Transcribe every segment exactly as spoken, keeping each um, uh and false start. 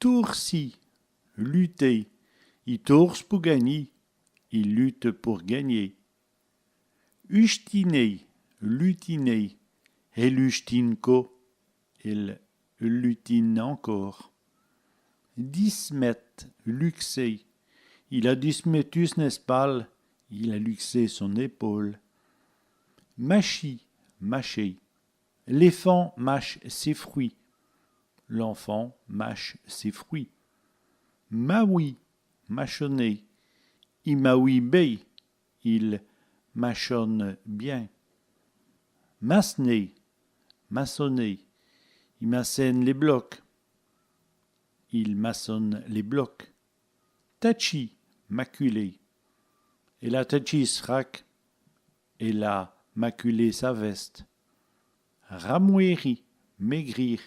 Tôrci, lutter. I tôrce pou gangnî. Il lutte pour gagner. Ustiner, lutiner. Èle ustine co. Elle lutine encore. Dismète, luxer. Il a dismètu s'n èspale. Il a luxé son épaule. Machî, mâcher. L'èfant mache sès frûts. L'enfant mâche ses fruits. Mawî, mâchonner. I mawîye bén. Il mâchonne bien. Mas'ner, maçonner. I mas'ne lès blocs. Il maçonne les blocs. Tatchî, maculer. Èle a tatchî s' frac. Elle a maculé sa veste. Ramwêri, maigrir.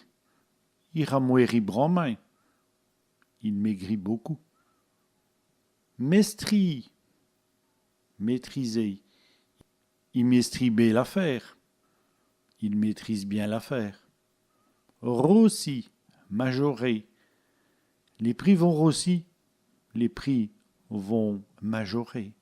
I ramwêrit branmint. Il maigrit beaucoup. Mèstrî, maîtriser. I mèstrîye bén l'afêre. Il maîtrise bien l'affaire. Raussî, majorer. Lès pris vont raussî. Les prix vont majorer.